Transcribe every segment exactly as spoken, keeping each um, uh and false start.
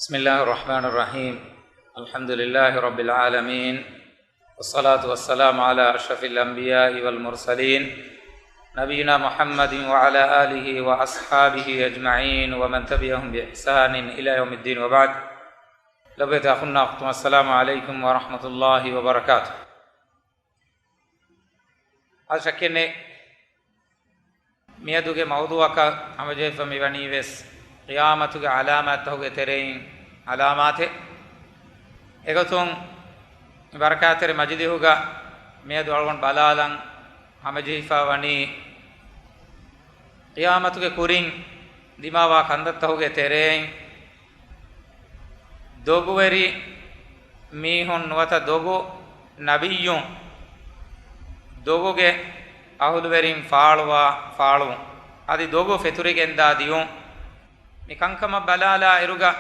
بسم الله الرحمن الرحيم. الحمد لله رب العالمين. والصلاة والسلام على أشرف الأنبياء والمرسلين، نبينا محمد وعلى آله وأصحابه أجمعين ومن تبعهم بإحسان إلى يوم الدين، وبعد. ލޮބުވެތި އަޚުންނާ އުޚްތުން، السلام عليكم ورحمة الله وبركاته. އަދި ޝައްކެއް ނެތް، މިއަދުގެ މައުޟޫޢަކަށް ހަމަޖެހިފަ މިވަނީ ވެސް ޤިޔާމަތުގެ ޢަލާމާތްތަކުގެ ތެރެއިން ޢަލާމާތެއް. އެގޮތުން މި ބަރަކާތްތެރި މަޖިލިހުގަ މިއަދު އަޅުގަނޑު ބަލާލަން ހަމަޖެހިފަ ވަނީ، ޤިޔާމަތުގެ ކުރިން ދިމާވާ ކަންތައްތަކުގެ ތެރެއިން ދޮގުވެރި މީހުން ނުވަތަ ދޮގު ނަބިއްޔުން، ދޮގުގެ އަހުލުވެރިން ފާޅުވާ ފާޅުވުން، އަދި ދޮގު ފެތުރިގެންދާ ދިއުން. މި ކަންކަމަށް ބަލާލާ އިރުގަ،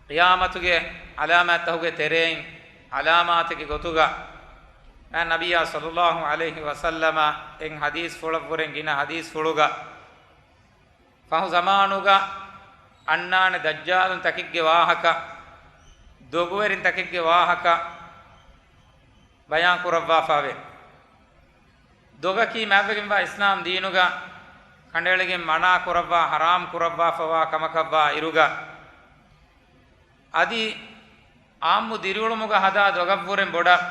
ޤިޔާމަތުގެ ޢަލާމާތްތަކުގެ ތެރެއިން ޢަލާމާތެއްގެ ގޮތުގަ، މާތް ނަބިއްޔާ ޞައްލައްލާހު ޢަލައިހި ވަސައްލަމަ އެއް ޙަދީޘްފުޅަށްވުރެން ގިނަ ޙަދީޘްފުޅުގަ، ފަހު ޒަމާނުގަ އަންނާނެ ދައްޖާލުންތަކެއްގެ ވާހަކަ، ދޮގުވެރިންތަކެއްގެ ވާހަކަ ބަޔާން ކުރައްވާފަވޭ. ދޮގަކީ މާތްވެގެންވާ އިސްލާމް ދީނުގަ ކަނޑައެޅިގެން މަނާ ކުރައްވާ، ޙަރާމް ކުރައްވާފަވާ ކަމަކަށްވާ އިރުގަ، އަދި އާއްމު ދިރިއުޅުމުގަ ހަދާ ދޮގަށްވުރެން ބޮޑަށް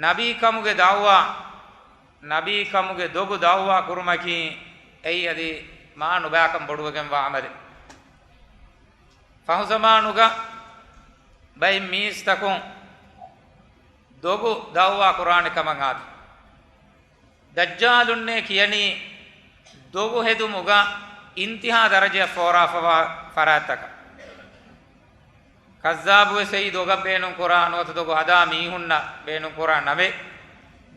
ނަބީކަމުގެ ދަޢުވާ، ނަބީކަމުގެ ދޮގު ދަޢުވާ ކުރުމަކީ އެއީ އަދި މާ ނުބާކަން ބޮޑުވެގެންވާ ޢަމަލެއް. ފަހުޒަމާނުގަ ބައެއް މީސްތަކުން ދޮގު ދަޢުވާ ކުރާނެ ކަމަށް އާދެ. ދައްޖާލުންނޭ ކިޔަނީ ދޮގު ހެދުމުގަ އިންތިހާ ދަރަޖައަށް ފޯރާފަވާ ފަރާތްތަކަށް. ކައްޒާބުވެސް އެއީ ދޮގަށް ބޭނުންކުރާ ނުވަތަ ދޮގު ހަދާ މީހުންނަށް ބޭނުންކުރާ ނަމެއް.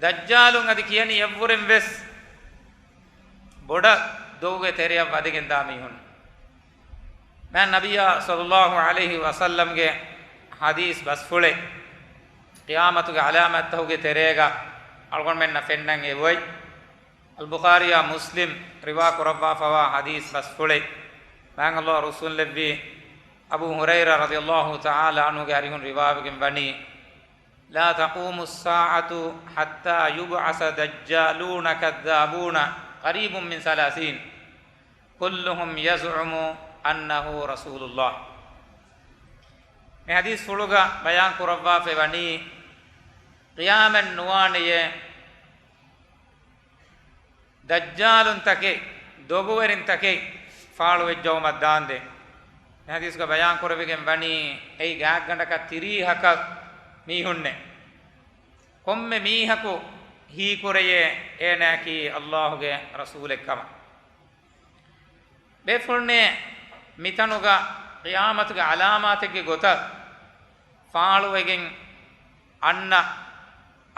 ދައްޖާލުން އަދި ކިޔަނީ އެއްވުރެން ވެސް ބޮޑަށް ދޮގުގެ ތެރެއަށް ވަދެގެންދާ މީހުން. މާތް ނަބިއްޔާ ޞައްލައްލާހު ޢަލައިހި ވަސައްލަމްގެ ޙަދީޘް ބަސްފުޅެއް، ޤިޔާމަތުގެ ޢަލާމާތްތަކުގެ ތެރޭގަ އަޅުގަނޑުމެންނަށް ފެންނަން އެބައޮތް. އަލްބުޚާރީއާ މުސްލިމް ރިވާ ކުރައްވާފަވާ ޙަދީޘް ބަސްފުޅެއް. މާތް ﷲ ރުއްސުންލެއްވި އަބޫ ހުރައިރާ ރަޟިޔައްލާހު ތަޢާލާ ޢަންހުގެ އަރިހުން ރިވާވެގެން ވަނީ، لا تقوم الساعة حتى يبعث دجالون كذابون قريب من ثلاثين كلهم يزعم أنه رسول الله. މި ޙަދީޘްފުޅުގަ ބަޔާން ކުރައްވާފައި ވަނީ، ޤިޔާމަތް ނުވާނެޔޭ، ދައްޖާލުންތަކެއް، ދޮގުވެރިންތަކެއް ފާޅުވެއްޖައުމަށް ދާންދެން. މި ޙަދީޘްގަ ބަޔާން ކުރެވިގެން ވަނީ، އެއީ ގާތްގަނޑަކަށް ތިރީހަކަށް މީހުންނޭ. ކޮންމެ މީހަކު ހީކުރެޔޭ، އޭނާއަކީ ﷲގެ ރަސޫލެއް ކަމަށް. ބޭފުޅުންނޭ، މިތަނުގަ ޤިޔާމަތުގެ ޢަލާމާތެއްގެ ގޮތަށް ފާޅުވެގެން އަންނަ،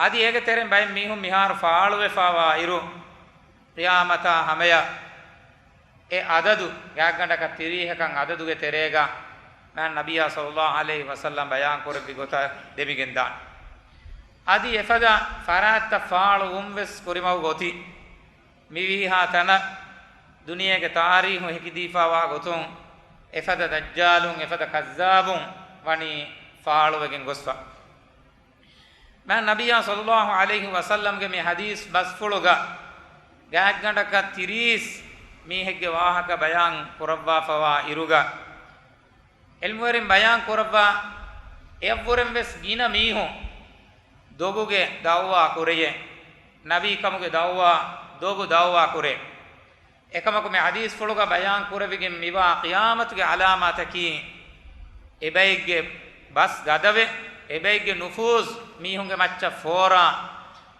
އަދި އޭގެ ތެރެއިން ބައެއް މީހުން މިހާރު ފާޅުވެފަވާ އިރު، ޤިޔާމަތާ ހަމަޔަށް އެ އަދަދު، ގާތްގަނޑަކަށް ތިރީހަކަށް އަދަދުގެ ތެރޭގަ މާތް ނަބިއްޔާ ޞައްލައްލާހު ޢަލައިހި ވަސައްލަމް ބަޔާން ކުރެއްވި ގޮތަށް ދެމިގެންދާނެ. އަދި އެފަދަ ފަރާތްތައް ފާޅުވުން ވެސް ކުރިމަގު އޮތީ. މިވީހާ ތަނަށް ދުނިޔޭގެ ތާރީހު ހެކިދީފަވާ ގޮތުން އެފަދަ ދައްޖާލުން، އެފަދަ ކައްޒާބުން ވަނީ ފާޅުވެގެން ގޮސްފަ. މާތް ނަބިއްޔާ ޞައްލައްލާހު ޢަލައިހި ވަސައްލަމްގެ މި ޙަދީޘް ބަސްފުޅުގަ ގާތްގަނޑަކަށް ތިރީސް މީހެއްގެ ވާހަކަ ބަޔާން ކުރައްވާފަވާ އިރުގަ، ޢިލްމުވެރިން ބަޔާން ކުރައްވާ، އެއަށްވުރެން ވެސް ގިނަ މީހުން ދޮގުގެ ދަޢުވާ ކުރެޔޭ، ނަބީކަމުގެ ދަޢުވާ، ދޮގު ދަޢުވާ ކުރޭ. އެކަމަކު މި ޙަދީޘްފުޅުގަ ބަޔާން ކުރެވިގެން މިވާ ޤިޔާމަތުގެ ޢަލާމާތަކީ، އެބައެއްގެ ބަސް ގަދަވެ، އެބައެއްގެ ނުފޫޒް މީހުންގެ މައްޗަށް ފޯރާ،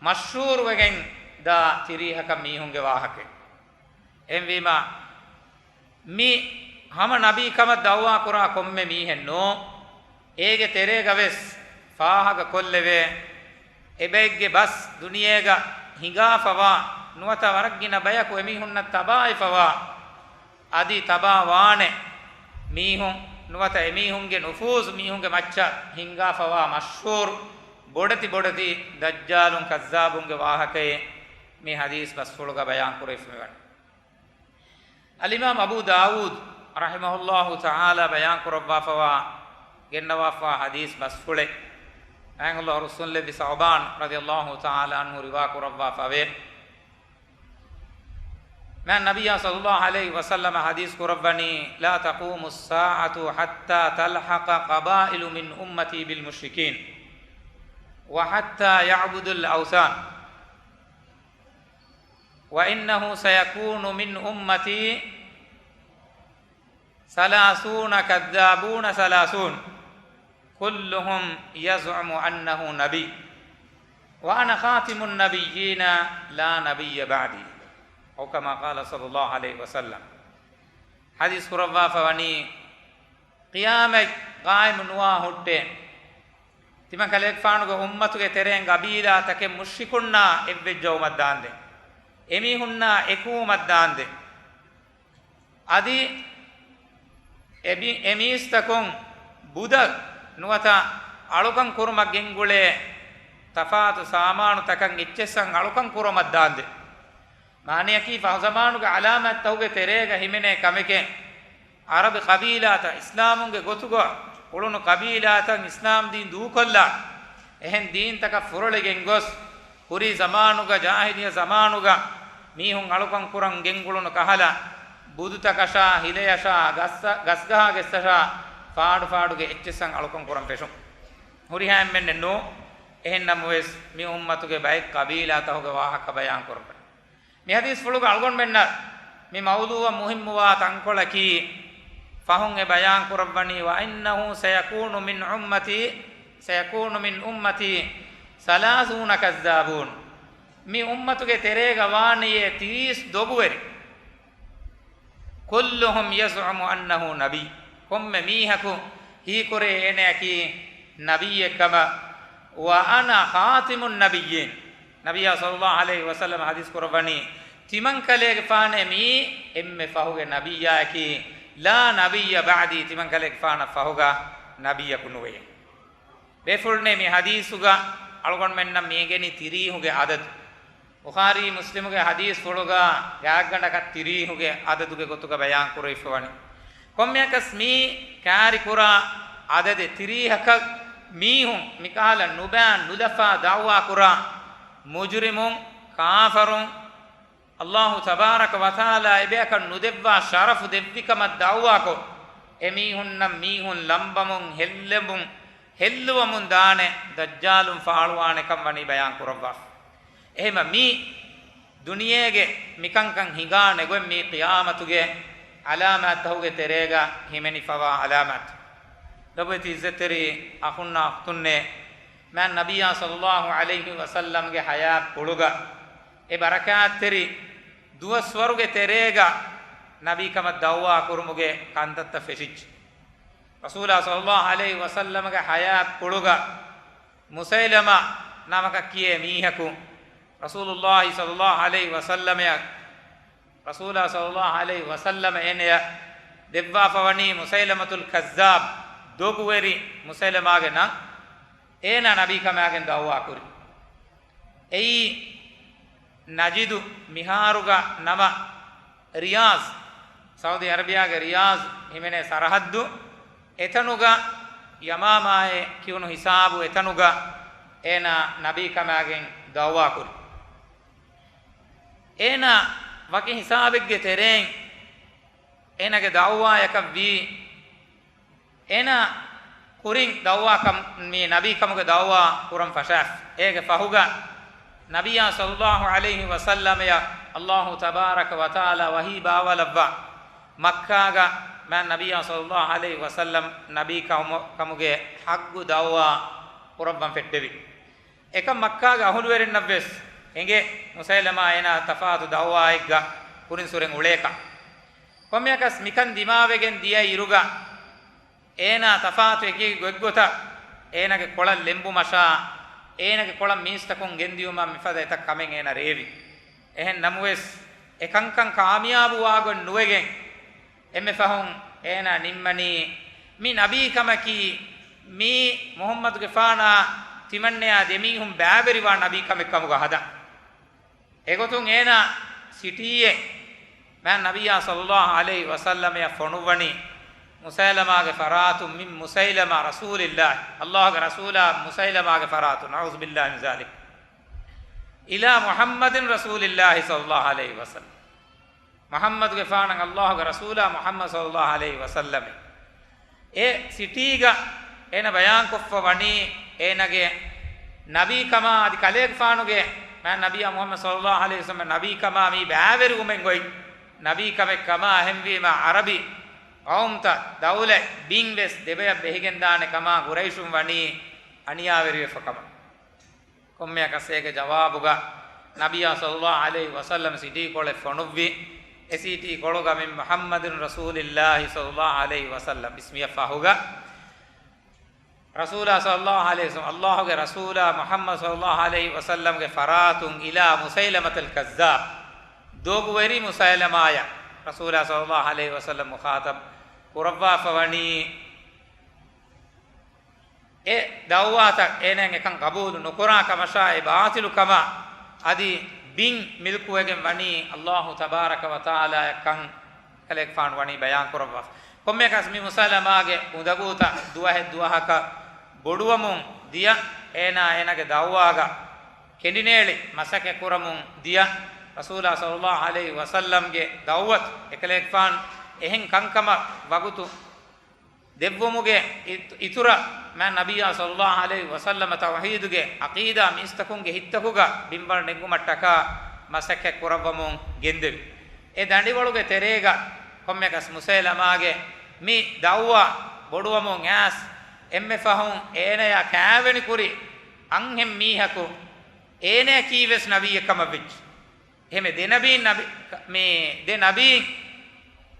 މަޝްހޫރުވެގެން ދާ ތިރީހަކަށް މީހުންގެ ވާހަކައެއް. އެހެންވީމާ، މި ހަމަ ނަބީ ކަމަށް ދަޢުވާ ކުރާ ކޮންމެ މީހެއް ނޫން، އޭގެ ތެރޭގަ ވެސް ފާހަގަ ކޮށްލެވޭ، އެބައެއްގެ ބަސް ދުނިޔޭގަ ހިނގާފަވާ ނުވަތަ ވަރަށް ގިނަ ބަޔަކު އެމީހުންނަށް ތަބާވެފަވާ، އަދި ތަބާވާނެ މީހުން ނުވަތަ އެމީހުންގެ ނުފޫޒު މީހުންގެ މައްޗަށް ހިނގާފަވާ މަޝްހޫރު ބޮޑެތި ބޮޑެތި ދައްޖާލުން ކައްޒާބުންގެ ވާހަކައެއް މި ޙަދީޘް ބަސްފުޅުގަ ބަޔާން ކުރެވިފައިވަނީ. އަލްއިމާމް އަބޫ ދާވޫދު ރަޙިމަހުﷲ ތަޢާލާ ބަޔާން ކުރައްވާފަވާ ގެންނަވާފަވާ ޙަދީޘް ބަސްފުޅެއް. މާތް ﷲ ރުއްސުންލެއްވި ޘައުބާން ރަޟިޔަﷲ ތަޢާލާ ޢަންހު ރިވާ ކުރައްވާފަވޭ. މާތް ނަބިއްޔާ ޞައްލަﷲ ޢަލައިހި ވަސައްލަމަ ޙަދީޘް ކުރައްވަނީ، لا تقوم الساعة حتى تلحق قبائل من أمتي بالمشركين وحتى يعبدوا الأوثان وإنه سيكون من أمتي ثلاثون كذابون ثلاثون كلهم يزعم أنه نبي وأنا خاتم النبيين لا نبي بعدي أو كما قال صلى الله عليه وسلم. ޙަދީޘް ކުރައްވާފަ ވަނީ، ޤިޔާމަތް ޤާއިމު ނުވާ ހުއްޓޭ، ތިމަން ކަލޭގެފާނުގެ އުއްމަތުގެ ތެރެއިން ގަބީލާތަކެއް މުޝްރިކުންނާ އެއްވެއްޖައުމަށް ދާންދެން، އެމީހުންނާ އެކުވުމަށް ދާންދެން. އަދި އެ މީ-، އެ މީސްތަކުން ބުދަށް ނުވަތަ އަޅުކަން ކުރުމަށް ގެންގުޅޭ ތަފާތު ސާމާނުތަކަށް އެއްޗެއްސަށް އަޅުކަން ކުރުމަށް ދާންދެން. މާނަޔަކީ، ފަހުޒަމާނުގެ ޢަލާމާތްތަކުގެ ތެރޭގަ ހިމެނޭ ކަމެކޭ، ޢަރަބި ޤަބީލާތައް އިސްލާމުންގެ ގޮތުގަ އުޅުނު ޤަބީލާތައް އިސްލާމް ދީން ދޫކޮށްލާ، އެހެން ދީންތަކަށް ފުރޮޅިގެން ގޮސް، ކުރީ ޒަމާނުގަ، ޖާހިލިއްޔަ ޒަމާނުގަ މީހުން އަޅުކަން ކުރަން ގެންގުޅުނު ކަހަލަ، ބުދުތަކަށާ، ހިލަޔަށާ، ގަސް-، ގަސްގަހާގެއްސަށާ، ފާޑުފާޑުގެ އެއްޗެއްސަށް އަޅުކަން ކުރަން ފެށުން. ހުރިހާ އެންމެންނެއް ނޫ. އެހެން ނަމަވެސް، މި އުއްމަތުގެ ބައެއް ޤަބީލާތަކުގެ ވާހަކަ ބަޔާން ކުރައްވަނީ. މި ޙަދީޘްފުޅުގަ އަޅުގަނޑުމެންނަށް މި މައުޟޫޢަށް މުހިއްމުވާ ތަންކޮޅަކީ، ފަހުން އެ ބަޔާން ކުރައްވަނީ، وإنه سيكون من أمتي، سيكون من أمتي ثلاثون كذابون. މި އުއްމަތުގެ ތެރޭގަ ވާނެޔޭ ތިރީސް ދޮގުވެރި. كلهم يزعم أنه نبي. ކޮންމެ މީހަކު ހީކުރޭ އޭނަޔަކީ ނަބިއްޔެއްކަމަށް. وأنا خاتم النبيين. ނަބިއްޔާ ޞައްލަﷲ ޢަލައިހި ވަސައްލަމަ ޙަދީޘް ކުރައްވަނީ، ތިމަންކަލޭގެފާނޭ މިއީ އެންމެ ފަހުގެ ނަބިއްޔާއަކީ، لا نبي بعدي، ތިމަންކަލޭގެފާނަށް ފަހުގަ ނަބިއްޔަކު ނުވެޔޭ. ބޭފުޅުންނޭ މި ޙަދީޘުގަ އަޅުގަނޑުމެންނަށް މިއެނގެނީ ތިރީހުގެ ޢަދަދު. ބުޚާރީ މުސްލިމުގެ ޙަދީޘްފުޅުގަ ގާތްގަނޑަކަށް ތިރީހުގެ ޢަދަދުގެ ގޮތުގަ ބަޔާން ކުރެވިފަވަނީ. ކޮންމެއަކަސް މީ ކާރިކުރާ ޢަދަދެއް ތިރީހަކަށް މީހުން މިކަހަލަ ނުބައި ނުލަފާ ދަޢުވާކުރާ މުޖުރިމުން، ކާފަރުން، ﷲ ތަބާރަކަ ވަތަޢާލާ އެބަޔަކަށް ނުދެއްވާ ޝަރަފު ދެއްވިކަމަށް ދަޢުވާކޮށް، އެމީހުންނަށް މީހުން ލަނބަމުން ހެއްލެމުން ހެއްލުވަމުން ދާނެ، ދައްޖާލުން ފާޅުވާނެކަން ވަނީ ބަޔާން ކުރައްވާފަ. އެހެމަ މީ ދުނިޔޭގެ މިކަންކަން ހިނގާނެ ގޮތް މީ ޤިޔާމަތުގެ ޢަލާމާތްތަކުގެ ތެރޭގަ ހިމެނިފަވާ ޢަލާމާތް. ލޮބުވެތި ޢިއްޒަތްތެރި އަޚުންނާ އުޚްތުންނޭ، މާތް ނަބިއްޔާ ޞައްލަﷲ ޢަލައިހި ވަސައްލަމްގެ ޙަޔާތްޕުޅުގަ އެ ބަރަކާތްތެރި ދުވަސްވަރުގެ ތެރޭގަ ނަބީކަމަށް ދަޢުވާ ކުރުމުގެ ކަންތައްތައް ފެށިއްޖެ. ރަސޫލާ ޞައްލަﷲ ޢަލައިހި ވަސައްލަމްގެ ޙަޔާތްޕުޅުގަ މުސައިލަމާ ނަމަކަށް ކިޔޭ މީހަކު ރަސޫލުﷲ ޞައްލަﷲ ޢަލައިހި ވަސައްލަމައަށް، ރަސޫލާ ޞައްލަﷲ ޢަލައިހި ވަސައްލަމަ އޭނަޔަށް ދެއްވާފަވަނީ މުސައިލަމަތުލް ކައްޒާބް، ދޮގުވެރި މުސައިލަމާގެ ނަން. އޭނާ ނަބީކަމާގެން ދަޢުވާކުރި. އެއީ ނަޖިދު މިހާރުގަ ނަމަ ރިޔާޒް، ސައުދީ އަރަބިޔާގެ ރިޔާޒް ހިމެނޭ ސަރަހައްދު، އެތަނުގަ ޔަމާމާއޭ ކިޔުނު ހިސާބު އެތަނުގަ އޭނާ ނަބީކަމާގެން ދަޢުވާކުރި. އޭނާ ވަކި ހިސާބެއްގެ ތެރެއިން އޭނާގެ ދަޢުވާޔަކަށް ވީ، އޭނާ ކުރިން ދަޢުވާ ކަމް، މި ނަބީކަމުގެ ދަޢުވާ ކުރަން ފަށާފި. އޭގެ ފަހުގަ ނަބިއްޔާ ޞައްލަﷲ ޢަލައިހި ވަސައްލަމަޔަށް ﷲ ތަބާރަކަ ވަތަޢާލާ ވަޙީ ބާވާލައްވާ، މައްކާގަ މާތް ނަބިއްޔާ ޞައްލަﷲ ޢަލައިހި ވަސައްލަމް ނަބީ ކަމު-، ކަމުގެ ޙައްޤު ދަޢުވާ ކުރައްވަން ފެއްޓެވި. އެކަން މައްކާގެ އަހުލުވެރިންނަށްވެސް އެނގޭ، މުސައިލަމާ އޭނާ ތަފާތު ދަޢުވާއެއްގަ ކުރިންސުރެން އުޅޭކަން. ކޮންމެއަކަސް މިކަން ދިމާވެގެން ދިޔަ އިރުގަ، އޭނާ ތަފާތު އެކި ގޮތްގޮތަށް އޭނާގެ ކޮޅަށް ލެނބުމަށާ، އޭނާގެ ކޮޅަށް މީސްތަކުން ގެންދިޔުމަށް މިފަދަ އެތައް ކަމެއް އޭނާ ރޭވި. އެހެން ނަމަވެސް، އެ ކަންކަން ކާމިޔާބުވާގޮތް ނުވެގެން، އެންމެ ފަހުން އޭނާ ނިންމަނީ، މި ނަބީކަމަކީ، މީ މުޙައްމަދުގެފާނާ ތިމަންނަޔާ ދެމީހުން ބައިވެރިވާ ނަބީކަމެއް ކަމުގަ ހަދަން. އެގޮތުން އޭނާ ސިޓީއެއް މާތް ނަބިއްޔާ ޞައްލައްލާހު ޢަލައިހި ވަސައްލަމައަށް ފޮނުއްވަނީ މުސައިލަމާގެ ފަރާތުން، މިން މުސައިލަމާ ރަސޫލިއްލާހި، އައްލާހުގެ ރަސޫލާ މުސައިލަމާގެ ފަރާތުން، ނަޢޫޛު ބިއްލާހި މިން ޛާލިކް، އިލާ މުޙައްމަދިން ރަސޫލިއްލާހި ޞައްލައްލާހު ޢަލައިހި ވަސައްލަމް. މުޙައްމަދުގެފާނަށް އައްލާހުގެ ރަސޫލާ މުޙައްމަދު ޞައްލައްލާހު ޢަލައިހި ވަސައްލަމެއް. އެ ސިޓީގަ އޭނަ ބަޔާންކޮށްފަ ވަނީ އޭނަގެ ނަބީކަމާ އަދި ކަލޭގެފާނުގެ، މާތް ނަބިއްޔާ މުޙައްމަދު ޞައްލައްލާހު ޢަލައިހި ވަސައްލަމް ނަބީކަމާ މި ބައިވެރިވުމެއް އޮތް، ނަބީކަމެއް ކަމާ، އެހެންވީމަ ޢަރަބި ޤައުމުތައް، ދައުލަތް، ބިން ވެސް ދެބަޔަށް ބެހިގެންދާނެ ކަމާ ޤުރައިޝުން ވަނީ އަނިޔާވެރިވެފަ ކަމަށް. ކޮންމެއަކަސް އޭގެ ޖަވާބުގަ ނަބިއްޔާ ޞައްލައްލާހު ޢަލައިހި ވަސައްލަމް ސިޓީކޮޅެއް ފޮނުއްވި، އެ ސިޓީކޮޅުގަ މިން މުޙައްމަދުން ރަސޫލިއްލާހި ޞައްލައްލާހު ޢަލައިހި ވަސައްލަމް އިސްމިއަށް ފަހުގަ، ރަސޫލާ ޞައްލައްލާހު ޢަލައިހި ވަސައްލަމް، އައްލާހުގެ ރަސޫލާ މުޙައްމަދު ޞައްލައްލާހު ޢަލައިހި ވަސައްލަމްގެ ފަރާތުން، އިލާ މުސައިލަމަތަލް ކައްޒާބް، ދޮގުވެރި މުސައިލަމާއަށް ރަސޫލާ ޞައްލައްލާހު ޢަލައިހި ވަސައްލަމް މުޚާޠަބް ކުރައްވާފަ ވަނީ. އެ ދަޢުވާތައް އޭނައަށް އެކަން ޤަބޫލު ނުކުރާ ކަމަށާ، އެ ބާޠިލު ކަމަށް އަދި ބިން މިލްކުވެގެން ވަނީ އައްލާހު ތަބާރަކަ ވަތަޢާލާއަށް ކަން ކަލޭގެފާނު ވަނީ ބަޔާން ކުރައްވާފަ. ކޮންމެއަކަސް މި މުސައިލަމާގެ އުނދަގޫތައް ދުވަހެއް ދުވަހަކަށް ބޮޑުވަމުން ދިޔަ، އޭނާ އޭނާގެ ދަޢުވާގަ ކެނޑިނޭޅި މަސައްކަތް ކުރަމުން ދިޔަ، ރަސޫލާ ޞައްލައްލާހު ޢަލައިހި ވަސައްލަމްގެ ދަޢުވަތު އެކަލޭގެފާނު އެހެން ކަންކަމަށް ވަގުތު ދެއްވުމުގެ އިތު-، އިތުރަށް މާތް ނަބިއްޔާ ޞައްލައްލާހު ޢަލައިހި ވަސައްލަމަ ތައުޙީދުގެ ޢަޤީދާ މީސްތަކުންގެ ހިތްތަކުގަ ބިންވަޅު ނެތްކުމަށްޓަކާ މަސައްކަތް ކުރައްވަމުން ގެންދެވި. އެ ދަނޑިވަޅުގެ ތެރޭގަ ކޮންމެއަކަސް މުސައިލަމާގެ މި ދަޢުވާ ބޮޑުވަމުން އައިސް، އެންމެ ފަހުން އޭނަޔާ ކާވެނި ކުރި އަންހެން މީހަކު އޭނަޔަކީވެސް ނަބިއްޔެއް ކަމަށް ވެއްޖެ. އެހެންވެ، ދެ ނަބީން ނަބި-، މި ދެ ނަބީން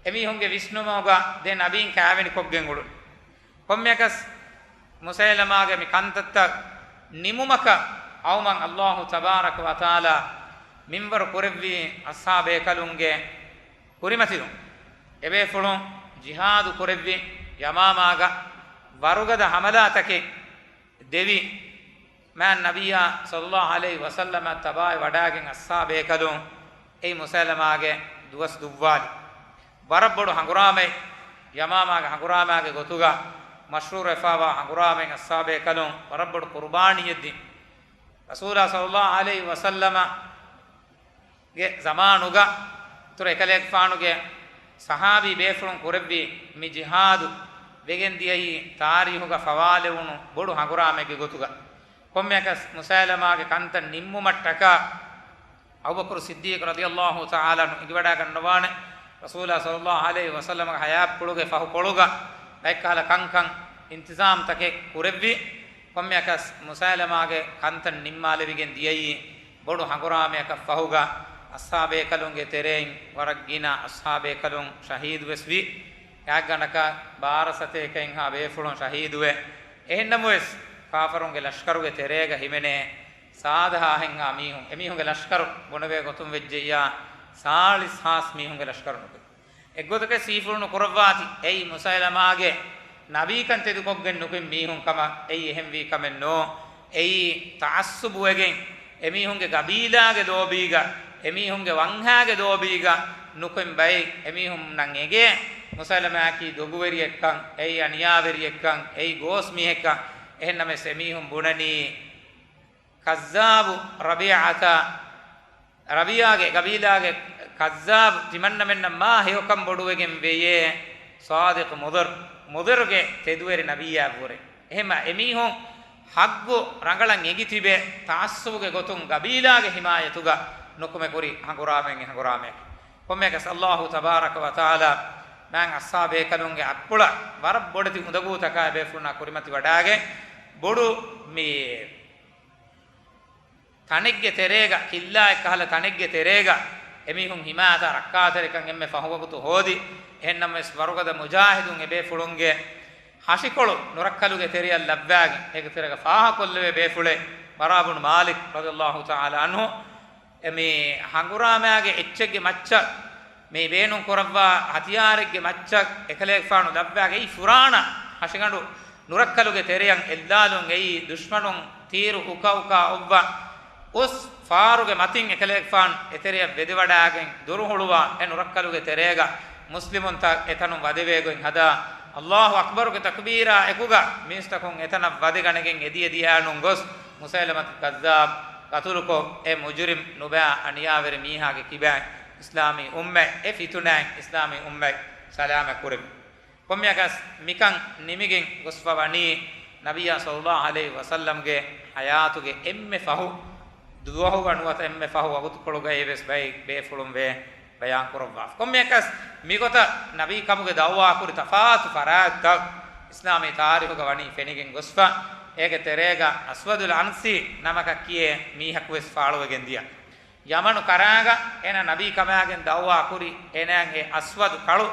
އެމީހުންގެ ވިސްނުމުގަ ދެ ނަބީން ކާވެނިކޮށްގެން އުޅުނު. ކޮންމެއަކަސް މުސައިލަމާގެ މި ކަންތައްތައް ނިމުމަކަށް އައުމަން އައްލާހު ތަބާރަކަ ވަތަޢާލާ މިންވަރު ކުރެއްވީ އަޞްޙާބޭކަލުންގެ ކުރިމަތިލުން. އެބޭފުޅުން ޖިހާދު ކުރެއްވި ޔަމާމާގަ ވަރުގަދަ ހަމަލާތަކެއް ދެވި، މާތް ނަބިއްޔާ ޞައްލައްލާހު ޢަލައިހި ވަސައްލަމަށް ތަބާވެ ވަޑާގެން އަޞްޙާބޭކަލުން އެއީ މުސައިލަމާގެ ދުވަސް ދުއްވާލި. ވަރަށް ބޮޑު ހަނގުރާމައެއް، ޔަމާމާގެ ހަނގުރާމާގެ ގޮތުގަ މަޝްހޫރުވެފާވާ ހަނގުރާމައިން އަޞްޙާބޭކަލުން ވަރަށް ބޮޑު ޤުރުބާނީއެއް ދިން. ރަސޫލާ ޞައްލައްލާހު ޢަލައިހި ވަސައްލަމަ ގެ ޒަމާނުގަ އިތުރު އެކަލޭގެފާނުގެ ޞަޙާބީ ބޭފުޅުން ކުރެއްވި މި ޖިހާދު ވެގެން ދިޔައީ ތާރީހުގަ ފަވާލެވުނު ބޮޑު ހަނގުރާމައެއްގެ ގޮތުގަ. ކޮންމެއަކަސް މުސައިލަމާގެ ކަންތައް ނިންމުމަށްޓަކާ އަބޫބަކުރު ޞިއްދީޤު ރަޟިޔައްލާހު ތަޢާލާ ޢަންހު އެނގިވަޑައިގަންނަވާނެ، ރަސޫލާ ޞައްލައްލާހު ޢަލައިހި ވަސައްލަމަގެ ޙަޔާތްޕުޅުގެ ފަހުކޮޅުގަ ބައެއްކަހަލަ ކަންކަން އިންތިޒާމްތަކެއް ކުރެއްވި. ކޮންމެއަކަސް މުސައިލަމާގެ ކަންތައް ނިންމާލެވިގެން ދިޔައީ ބޮޑު ހަނގުރާމަޔަކަށް ފަހުގަ، އަޞްޙާބޭކަލުންގެ ތެރެއިން ވަރަށް ގިނަ އަޞްޙާބޭކަލުން ޝަހީދުވެސް ވި. ގާތްގަނޑަކަށް ބާރަ ސަތޭކައެއްހާ ބޭފުޅުން ޝަހީދުވެ، އެހެންނަމަވެސް، ކާފަރުންގެ ލަޝްކަރުގެ ތެރޭގަ ހިމެނޭ ސާދަ ހާހެއްހާ މީހުން، އެމީހުންގެ ލަޝްކަރު ބުނެވޭ ގޮތުން ވެއްޖެއްޔާ، ސާޅީސް ހާސް މީހުންގެ ލަޝްކަރު ނުކުތް. އެއްގޮތަކަށް ސީފުޅު ނުކުރައްވާތި، އެއީ މުސައިލަމާގެ ނަބީކަން ތެދުކޮށްގެން ނުކުތް މީހުން ކަމަށް އެއީ އެހެންވީ ކަމެއް ނޫ. އެއީ ތަޢައްޞުބުވެގެން، އެމީހުންގެ ގަބީލާގެ ލޯބީގަ، އެމީހުންގެ ވަންހާގެ ލޯބީގަ ނުކުތް ބައެއް. އެމީހުންނަށް އެނގޭ މުސައިލަމާއަކީ ދޮގުވެރިއެއްކަން، އެއީ އަނިޔާވެރިއެއްކަން، އެއީ ގޯސް މީހެއްކަން. އެހެންނަމަވެސް އެމީހުން ބުނަނީ، ކައްޒާބު ރަބީޢަތަށް، ރަބީޢާގެ ގަބީލާގެ ކައްޒާބު ތިމަންނަމެންނަށް މާ ހެޔޮކަން ބޮޑުވެގެން ވެޔޭ، ޞާދިޤު މުޟިރު، މުޟިރުގެ ތެދުވެރި ނަބިއްޔާއަށްވުރެ. އެހެންމަ އެމީހުން ޙައްޤު ރަނގަޅަށް އެނގިތިބެ، ތަޢައްޞުބުގެ ގޮތުން ގަބީލާގެ ޙިމާޔަތުގަ ނުކުމެ ކުރި ހަނގުރާމައިން އެ ހަނގުރާމަޔަކީ. ކޮންމެއަކަސް އައްލާހު ތަބާރަކަ ވަތަޢާލާ މާތް އަޞްޙާބޭކަލުންގެ އަތްޕުޅަށް ވަރަށް ބޮޑެތި އުނދަގޫތަކާ އެބޭފުޅުންނާ ކުރިމަތިވަޑާގެން ބޮޑު މި ތަނެއްގެ ތެރޭގަ، ކިއްލާއެއްކަހަލަ ތަނެއްގެ ތެރޭގަ އެމީހުން ހިމާޔަތާ ރައްކާތެރިކަން އެންމެ ފަހުވަގުތު ހޯދި. އެހެންނަމަވެސް، ވަރުގަދަ މުޖާހިދުން އެބޭފުޅުންގެ ހަށިކޮޅު ނުރައްކަލުގެ ތެރެއަށް ލައްވާގެން، އޭގެ ތެރޭގަ ފާހަގަކޮށްލެވޭ ބޭފުޅެއް ބަރާ ބުނު މާލިކް ރަޟިޔައްލާހު ތަޢާލާ ޢަންހު، އެ މި ހަނގުރާމައިގެ އެއްޗެއްގެ މައްޗަށް، މި ބޭނުން ކުރައްވާ ހަތިޔާރެއްގެ މައްޗަށް އެކަލޭގެފާނު ލައްވާގެ އެއީ ފުރާނަ ހަށިގަނޑު ނުރައްކަލުގެ ތެރެއަށް އެއްލާލުން އެއީ ދުޝްމަނުން ތީރު އުކަ އުކާ އޮއްވާ އުސް ފާރުގެ މަތިން އެކަލޭގެފާނު އެތެރެއަށް ވެދިވަޑާގެން ދުރުހުޅުވާ އެ ނުރައްކަލުގެ ތެރޭގަ މުސްލިމުންތައް އެތަނުން ވަދެވޭގޮތް ހަދާ، އައްލާހު އަކްބަރުގެ ތަކުބީރާ އެކުގަ މީސްތަކުން އެތަނަށް ވަދެގަނެގެން އެދި އެދިޔާނުން ގޮސް، މުސައިލަމަތު ކައްޒާބް ގަތުލުކޮށް، އެ މުޖުރިމް ނުބައި އަނިޔާވެރި މީހާގެ ކިބައިން އިސްލާމީ އުއްމަތް އެ ފިތުނައިން އިސްލާމީ އުއްމަތް ސަލާމަތް ކުރެއްވި. ކޮންމެއަކަސް މިކަން ނިމިގެން ގޮސްފަ ވަނީ، ނަބިއްޔާ ޞައްލައްލާހު ޢަލައިހި ވަސައްލަމްގެ ޙަޔާތުގެ އެންމެ ފަހު، ދުވަހުގަ ނުވަތަ އެންމެ ފަހު ވަގުތުކޮޅުގައި ވެސް ބައެއް ބޭފުޅުން ވޭ ބަޔާން ކުރައްވާފަ. ކޮންމެއަކަސް މިގޮތަށް ނަބީކަމުގެ ދަޢުވާ ކުރި ތަފާތު ފަރާތްތައް އިސްލާމީ ތާރީޚުގަ ވަނީ ފެނިގެން ގޮސްފަ. އޭގެ ތެރޭގަ އަސްވަދުލް އަންސީ ނަމަކަށް ކިޔޭ މީހަކު ވެސް ފާޅުވެގެން ދިޔަ. ޔަމަނު ކަރާގަ އޭނާ ނަބީ ކަމާގެން ދަޢުވާ ކުރި، އޭނާއަށް އެ އަސްވަދު ކަޅު،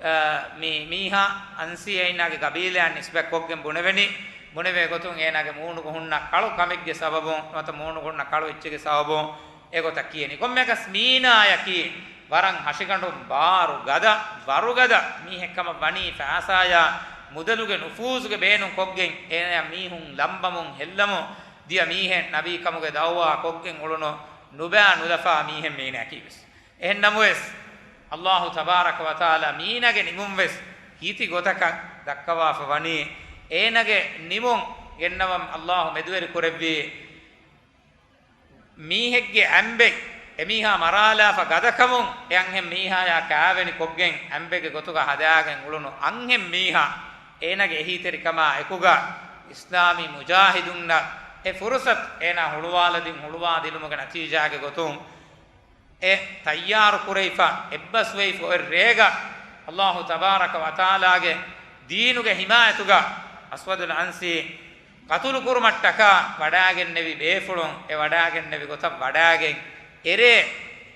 އަ، މި މީހާ އަންސީ އޭނާގެ ގަބީލާއަށް ނިސްބަތް ކޮށްގެން ބުނެވެނީ، ބުނެވޭ ގޮތުން އޭނާގެ މޫނުގަ ހުންނަ ކަޅު ކަމެއްގެ ސަބަބުން ނުވަތަ މޫނުގަ ހުންނަ ކަޅު އެއްޗެއްގެ ސަބަބުން އެގޮތަށް ކިޔެނީ. ކޮންމެއަކަސް މީނާއަކީ ވަރަށް ހަށިގަނޑު ބާރު ގަދަ، ވަރުގަދަ މީހެއްކަމަށް ވަނީ ފައިސާޔާ މުދަލުގެ ނުފޫޒުގެ ބޭނުން ކޮށްގެން އޭނާ މީހުން ލަނބަމުން ހެއްލަމުން ދިޔަ މީހެއް، ނަބީ ކަމުގެ ދަޢުވާ ކޮށްގެން އުޅުނު ނުބައި ނުލަފާ މީހެއް މީނާއަކީވެސް. އެހެން ނަމަވެސް، އައްލާހު ތަބާރަކަ ވަތަޢާލާ މީނާގެ ނިމުން ވެސް ކީތި ގޮތަކަށް ދައްކަވާފަ ވަނީ، އޭނާގެ ނިމުން ގެންނަވަން އައްލާހު މެދުވެރި ކުރެއްވީ، މީހެއްގެ އަނބެއް އެމީހާ މަރާލާފަ ގަދަކަމުން އެ އަންހެން މީހާޔާ ކާވެނި ކޮށްގެން އަނބެއްގެ ގޮތުގަ ހަދާގެން އުޅުނު އަންހެން މީހާ އޭނާގެ އެހީތެރިކަމާ އެކުގަ އިސްލާމީ މުޖާހިދުންނަށް އެ ފުރުސަތު އޭނާ ހުޅުވާލަދިން ހުޅުވާދިނުމުގެ ނަތީޖާގެ ގޮތުން އެ ތައްޔާރު ކުރެވިފަ، އެއްބަސްވެވިފަ އޮތް ރޭގަ، އައްލާހު ތަބާރަކަ ވަތަޢާލާގެ ދީނުގެ ހިމާޔަތުގަ އަސްވަދުލް އަންސީ ޤަތުލު ކުރުމަށްޓަކާ ވަޑާގެންނެވި ބޭފުޅުން، އެ ވަޑާގެންނެވި ގޮތަށް ވަޑާގެން އެރޭ،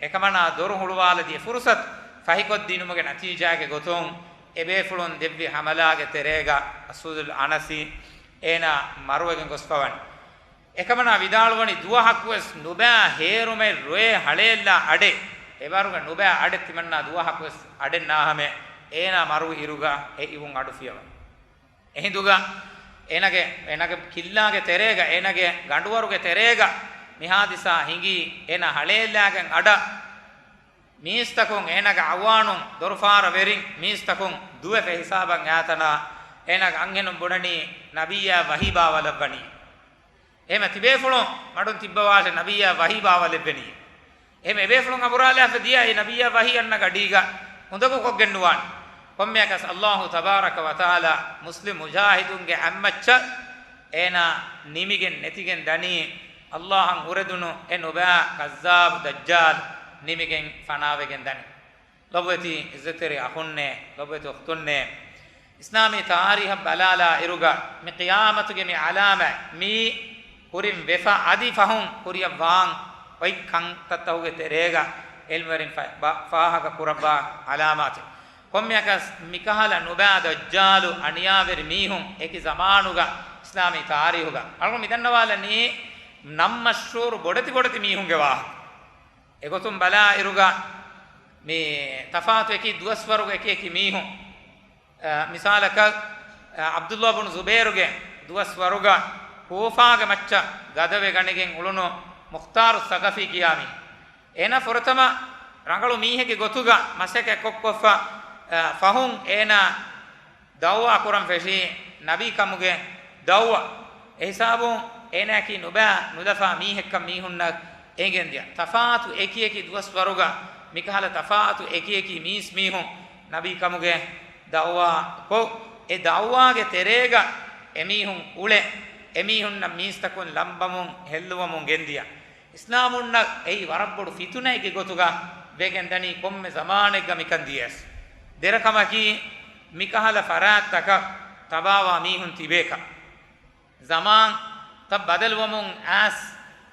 އެކަމަނާ ދޮރު ހުޅުވާލަދިޔަ ފުރުސަތު ފަހިކޮށްދިނުމުގެ ނަތީޖާގެ ގޮތުން، އެ ބޭފުޅުން ދެއްވި ހަމަލާގެ ތެރޭގަ އަސްވަދުލް އަންސީ އޭނާ މަރުވެގެން ގޮސްފަވަނީ. އެކަމަނާ ވިދާޅުވަނީ ދުވަހަކުވެސް ނުބައި ހޭރުމެއް ރޮއެ ހަޅޭއްލާ އަޑެއް، އެބަރުގަ ނުބައި އަޑެއް ތިމަންނާ ދުވަހަކުވެސް އަޑެއް ނާހަމެ އޭނާ މަރުވި އިރުގަ އެ އިވުން އަޑު ފިޔަވަން. އެހިނދުގަ އޭނާގެ، އޭނާގެ ކިއްލާގެ ތެރޭގަ، އޭނާގެ ގަނޑުވަރުގެ ތެރޭގަ މި ހާދިސާ ހިނގީ. އޭނާ ހަޅޭއްލާގެން އަޑަށް މީސްތަކުން އޭނާގެ އަވާނުން ދޮރުފާރަ ވެރިން މީސްތަކުން ދުވެފަ ހިސާބަށް އާތަނާ، އޭނާގެ އަންހެނުން ބުނަނީ ނަބިއްޔާ ވަޙީ ބާވަލައްވަނީ. އެހެމަ ތިބޭފުޅުން މަޑުން ތިއްބަވާށެ ނަބިއްޔާ ވަޙީ ބާވަލެއްވެނީ. އެހެމަ އެބޭފުޅުން އަނބުރާލާފަ ދިޔަ އެ ނަބިއްޔާ ވަޙީ އަންނަ ގަޑީގަ އުނދަގޫކޮށްގެން ނުވާނެ. ކޮންމެއަކަސް އައްލާހު ތަބާރަކަ ވަތަޢާލާ މުސްލިމް މުޖާހިދުންގެ އަތްމައްޗަށް އޭނާ ނިމިގެން ނެތިގެން ދަނީ، އައްލާހަށް އުރެދުނު އެ ނުބައި ކައްޒާބު ދައްޖާލު ނިމިގެން ފަނާވެގެން ދަނީ. ލޮބުވެތި އިއްޒަތްތެރި އަޚުންނޭ، ލޮބުވެތި އުޚްތުންނޭ، އިސްލާމީ ތާރީހަށް ބަލާލާ އިރުގަ މި ޤިޔާމަތުގެ މި ޢަލާމާތް މީ ކުރިން ވެފަ އަދި ފަހުން ކުރިއަށް ވާން އޮތް ކަންތައްތަކުގެ ތެރޭގަ ޢިލްމުވެރިން ފަ-، ބަ-، ފާހަގަ ކުރައްވާ ޢަލާމާތެއް. ކޮންމެއަކަސް މިކަހަލަ ނުބައި ދައްޖާލު އަނިޔާވެރި މީހުން އެކި ޒަމާނުގަ އިސްލާމީ ތާރީހުގަ އަޅުގަނޑު މިދަންނަވާލަނީ ނަން މަޝްހޫރު ބޮޑެތި ބޮޑެތި މީހުންގެ ވާހަކަ. އެގޮތުން ބަލާ އިރުގަ މި ތަފާތު އެކި ދުވަސްވަރުގަ އެކި އެކި މީހުން، އަ، މިސާލަކަށް، އަ، ޢަބްދުﷲ ބުނު ޒުބޭރުގެ ދުވަސްވަރުގަ ކޫފާގެ މައްޗަށް ގަދަވެ ގަނެގެން އުޅުނު މުޚްތާރު ސަޤަފީ ކިޔާ މީހެއް. އޭނާ ފުރަތަމަ ރަނގަޅު މީހެއްގެ ގޮތުގަ މަސައްކަތް ކޮށްކޮށްފަ، އަ، ފަހުން އޭނާ ދަޢުވާ ކުރަން ފެށީ ނަބީ ކަމުގެ ދަޢުވާ. އެހިސާބުން އޭނާއަކީ ނުބައި ނުލަފާ މީހެއްކަން މީހުންނަށް އެނގެންދިޔަ. ތަފާތު އެކި އެކި ދުވަސްވަރުގަ މިކަހަލަ ތަފާތު އެކި އެކި މީސް މީހުން ނަބީ ކަމުގެ ދަޢުވާ ކޮށް، އެ ދަޢުވާގެ ތެރޭގަ އެމީހުން އުޅެ، އެމީހުންނަށް މީސްތަކުން ލަނބަމުން ހެއްލުވަމުން ގެންދިޔަ. އިސްލާމުންނަށް އެއީ ވަރަށް ބޮޑު ފިތުނައެއްގެ ގޮތުގަ ވެގެން ދަނީ ކޮންމެ ޒަމާނެއްގަ މިކަން ދިޔަސް. ދެރަކަމަކީ، މިކަހަލަ ފަރާތްތަކަށް ތަބާވާ މީހުން ތިބޭކަށް. ޒަމާންތައް ބަދަލުވަމުން އައިސް،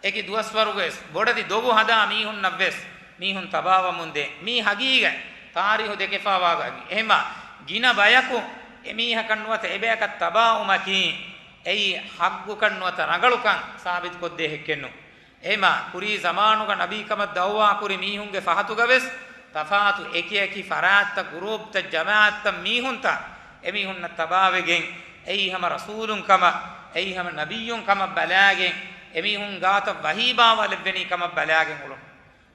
އެކި ދުވަސްވަރުގަވެސް ބޮޑެތި ދޮގު ހަދާ މީހުންނަށްވެސް މީހުން ތަބާވަމުންދޭ. މީ ހަގީގަތް ތާރީހު ދެކެފާވާ ގޮތް. އެހެމަ ގިނަ ބަޔަކު އެމީހަކަށް ނުވަތަ އެބަޔަކަށް ތަބާވުމަކީ، އެއީ ހައްގުކަން ނުވަތަ ރަނގަޅުކަން ސާބިތުކޮށްދޭ ހެއްކެއްނު. އެހެމަ ކުރީ ޒަމާނުގަ ނަބީކަމަށް ދަޢުވާކުރި މީހުންގެ ފަހަތުގަވެސް ތަފާތު އެކި އެކި ފަރާތްތައް، ގުރޫޕްތައް، ޖަމާޢަތްތައް، މީހުންތައް އެމީހުންނަށް ތަބާވެގެން، އެއީ ހަމަ ރަސޫލުން ކަމަށް، އެއީ ހަމަ ނަބިއްޔުން ކަމަށް ބަލާގެން، އެމީހުން ގާތަށް ވަހީ ބާވާލެއްވެނީ ކަމަށް ބަލާގެން އުޅުނު.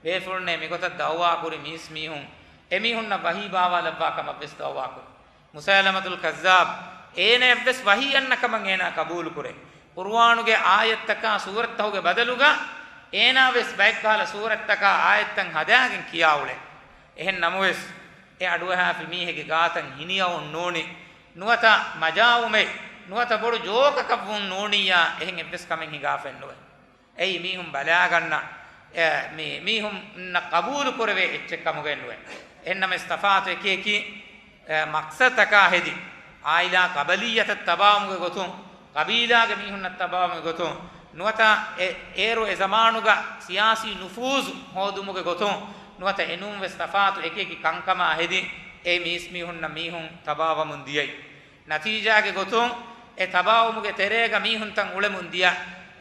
ބޭފުޅުންނޭ މިގޮތަށް ދައުވާ ކުރި މީސްމީހުން އެމީހުންނަށް ވަހީ ބާވާލައްވާ ކަމަށް ވެސް ދައުވާ ކުރި. މުސައިލަމަތުލް ކައްޒާބް އޭނަޔަށްވެސް ވަހީ އަންނަ ކަމަށް އޭނާ ޤަބޫލުކުރޭ. ޤުރުއާނުގެ އާޔަތްތަކާ ސޫރަތްތަކުގެ ބަދަލުގަ އޭނާވެސް ބައެއްކަހަލަ ސޫރަތްތަކާ އާޔަތްތައް ހަދާގެން ކިޔާ އުޅޭ. އެހެން ނަމަވެސް، އެ އަޑުއަހާފި މީހެއްގެ ގާތަށް ހިނިއައުން ނޫނީ، ނުވަތަ މަޖާވުމެއް، ނުވަތަ ބޮޑު ޖޯކަކަށްވުން ނޫނިއްޔާ، އެހެން އެއްވެސް ކަމެއް ހިނގާފައެއްނުވޭ. އެއީ މީހުން ބަލާގަންނަ، އެ، މި، މީހުންނަށް ޤަބޫލު ކުރެވޭ އެއްޗެއް ކަމުގައެއްނުވޭ. އެހެންނަމަވެސް ތަފާތު އެކިއެކި، އެ، މަޤްޞަދުތަކާ ހެދި، އާއިލާ ޤަބަލިއްޔަތަށް ތަބާވުމުގެ ގޮތުން، ޤަބީލާގެ މީހުންނަށް ތަބާވުމުގެ ގޮތުން، ނުވަތަ އެ، އޭރު އެ ޒަމާނުގަ ސިޔާސީ ނުފޫޒު ހޯދުމުގެ ގޮތުން، ނުވަތަ އެނޫންވެސް ތަފާތު އެކިއެކި ކަންކަމާ ހެދި، އެ މީސްމީހުންނަށް މީހުން ތަބާވަމުން ދިޔައީ. ނަތީޖާގެ ގޮތުން އެ ތަބާވުމުގެ ތެރޭގަ މީހުންތައް އުޅެމުން ދިޔަ.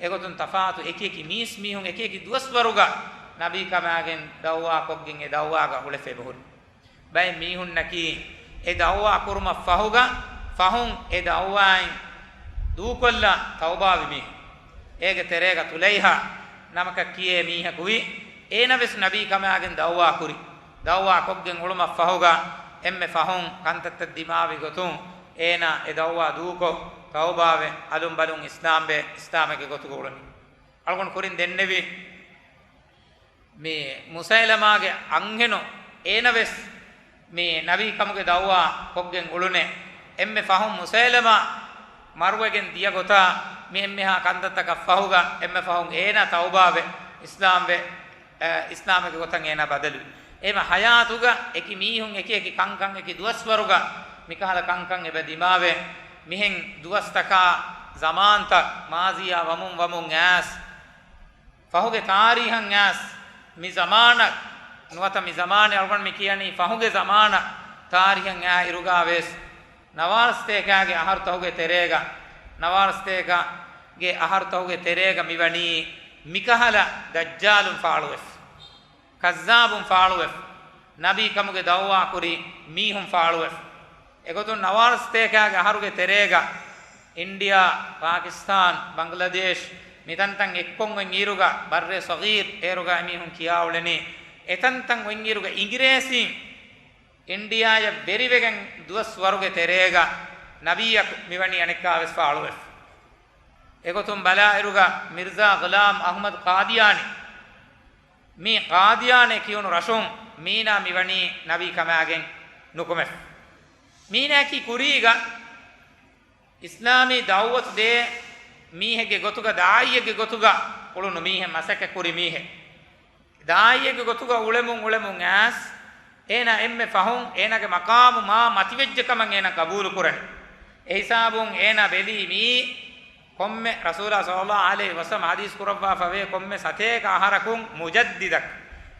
އެގޮތުން ތަފާތު އެކިއެކި މީސްމީހުން އެކިއެކި ދުވަސްވަރުގަ ނަބީ ކަމާގެން ދައުވާ ކޮށްގެން އެ ދައުވާގަ އުޅެފަ އެބަހުރި. ބައެއް މީހުންނަކީ އެ ދައުވާ ކުރުމަށް ފަހުގަ ފަހުން އެ ދައުވާއިން ދޫކޮށްލާ ތައުބާވި މީހުން. އޭގެ ތެރޭގަ ތުލައިހާ ނަމަކަށް ކިޔޭ މީހަކު ވި. އޭނަވެސް ނަބީ ކަމާގެން ދައުވާ ކުރި. ދައުވާ ކޮށްގެން އުޅުމަށް ފަހުގަ އެންމެ ފަހުން ކަންތައްތައް ދިމާވި ގޮތުން އޭނާ އެ ދައުވާ ދޫކޮށް، ތައުބާވެ، އަލުން ބަލުން އިސްލާމްވެ، އިސްލާމެއްގެ ގޮތުގަ އުޅުނީ. އަޅުގަނޑު ކުރިން ދެންނެވި މި މުސައިލަމާގެ އަންހެނު އޭނަވެސް މި ނަބީ ކަމުގެ ދައުވާ ކޮށްގެން އުޅުނޭ. އެންމެ ފަހުން މުސައިލަމާ މަރުވެގެން ދިޔަ ގޮތާ މި އެންމެހާ ކަންތައްތަކަށް ފަހުގަ އެންމެ ފަހުން އޭނާ ތައުބާވެ، އިސްލާމްވެ، އެ، އިސްލާމެއްގެ ގޮތަށް އޭނާ ބަދަލުވި. އެހެމަ ހަޔާތުގަ އެކި މީހުން އެކި އެކި ކަންކަން އެކި ދުވަސްވަރުގަ މިކަހަލަ ކަންކަން އެބަ ދިމާވެ، މިހެން ދުވަސްތަކާ ޒަމާންތައް މާޒީއާ ވަމުން ވަމުން އައިސް، ފަހުގެ ތާރީހަށް އައިސް، މި ޒަމާނަށް ނުވަތަ މި ޒަމާނެއް އަޅުގަނޑު މި ކިޔަނީ ފަހުގެ ޒަމާނަށް ތާރީހަށް އައި އިރުގާ ވެސް، ނަވާރަސަތޭކާގެ އަހަރުތަކުގެ ތެރޭގަ، ނަވާރަސަތޭކާގެ އަހަރުތަކުގެ ތެރޭގަ މިވަނީ މިކަހަލަ ދައްޖާލުން ފާޅުވެފަ، ކައްޒާބުން ފާޅުވެފަ، ނަބީ ކަމުގެ ދައުވާ ކުރި މީހުން ފާޅުވެފަ. އެގޮތުން ނަވާރަސަތޭކާގެ އަހަރުގެ ތެރޭގަ އިންޑިއާ، ޕާކިސްތާން، ބަންގްލަދޭޝް މިތަންތަން އެއްކޮށް އޮތް އިރުގަ، ބައްރޭ ޞަޣީރް އޭރުގަ އެމީހުން ކިޔާ އުޅެނީ، އެތަންތަން އޮތް އިރުގަ އިނގިރޭސީން އިންޑިއާޔަށް ވެރިވެގެން ދުވަސް ވަރުގެ ތެރޭގަ ނަބީއަކު މިވަނީ އަނެއްކާވެސް ފާޅުވެފަ. އެގޮތުން ބަލާއިރުގަ މިރްޒާ ޣުލާމް އަޙްމަދު ޤާދިޔާނީ، މި ޤާދިޔާނޭ ކިޔުނު ރަށުން މީނާ މިވަނީ ނަބީ ކަމާގެން ނުކުމެފަ. މީނާއަކީ ކުރީގަ އިސްލާމީ ދަޢުވަތު ދޭ މީހެއްގެ ގޮތުގަ، ދާޢީއެއްގެ ގޮތުގަ އުޅުނު މީހެއް، މަސައްކަތް ކުރި މީހެއް. ދާޢީއެއްގެ ގޮތުގަ އުޅެމުން އުޅެމުން އައިސް، އޭނާ އެންމެ ފަހުން އޭނާގެ މަޤާމު މާ މަތިވެއްޖެ ކަމަށް އޭނާ ޤަބޫލު ކުރަނީ. އެ ހިސާބުން އޭނާ ބެލީ މިއީ ކޮންމެ ރަސޫލާ ޞައްލައްލާހު ޢަލައިހި ވަސައްލަމަ ޙަދީޘް ކުރައްވާފަވޭ ކޮންމެ ސަތޭކަ އަހަރަކުން މުޖައްދިދަކަށް.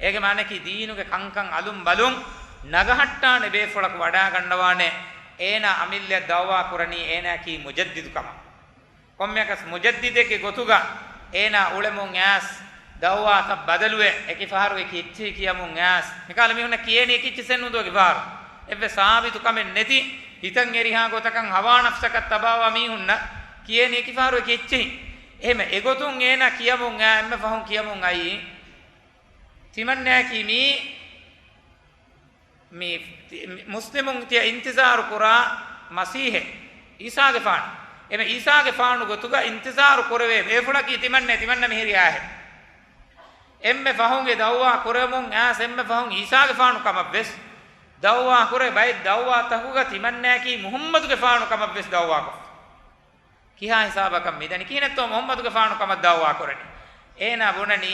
އޭގެ މާނައަކީ ދީނުގެ ކަންކަން އަލުން ބަލުން ނަގަހައްޓާނެ ބޭފުޅަކު ވަޑާގަންނަވާނެ. އޭނާ އަމިއްލަޔަށް ދަޢުވާ ކުރަނީ އޭނާއަކީ މުޖައްދިދު ކަމަށް. ކޮންމެއަކަސް މުޖައްދިދެއްގެ ގޮތުގަ އޭނާ އުޅެމުން އައިސް، ދަޢުވާތައް ބަދަލުވެ، އެކި ފަހަރު އެކި އެއްޗެހި ކިޔަމުން އައިސް، މިކަހަލަ މީހުންނަށް ކިޔޭނީ އެކި އެއްޗެއްސެއް ނުދޯ އެކި ފަހަރު. އެއްވެސް ސާބިތު ކަމެއް ނެތި، ހިތަށް އެރިހާ ގޮތަކަށް ހަވާ ނަފްސަކަށް ތަބާވާ މީހުންނަށް ކިޔޭނީ އެކި ފަހަރު އެކި އެއްޗެހި. އެހެމަ އެގޮތުން އޭނާ ކިޔަމުން އައި، އެންމެ ފަހުން ކިޔަމުން އައީ، ތިމަންނައަކީ މީ މި، މި، މުސްލިމުން ތިޔަ އިންތިޒާރު ކުރާ މަސީޙެއް، ޢީސާގެފާނު. އެމެ ޢީސާގެފާނު ގޮތުގަ އިންތިޒާރު ކުރެވޭ ބޭފުޅަކީ ތިމަންނެ، ތިމަންނަ މިހިރި އާހެ. އެންމެ ފަހުން އެ ދަޢުވާ ކުރެވެމުން އައިސް އެންމެ ފަހުން ޢީސާގެފާނު ކަމަށްވެސް ދަޢުވާ ކުރޭ. ބައެއް ދަޢުވާތަކުގަ ތިމަންނައަކީ މުޙައްމަދުގެފާނު ކަމަށްވެސް ދަޢުވާކޮށްފަ. ކިހާ ހިސާބަކަށް މިދަނީ؟ ކިހިނެއްތޯ މުޙައްމަދުގެފާނު ކަމަށް ދަޢުވާ ކުރަނީ؟ އޭނާ ބުނަނީ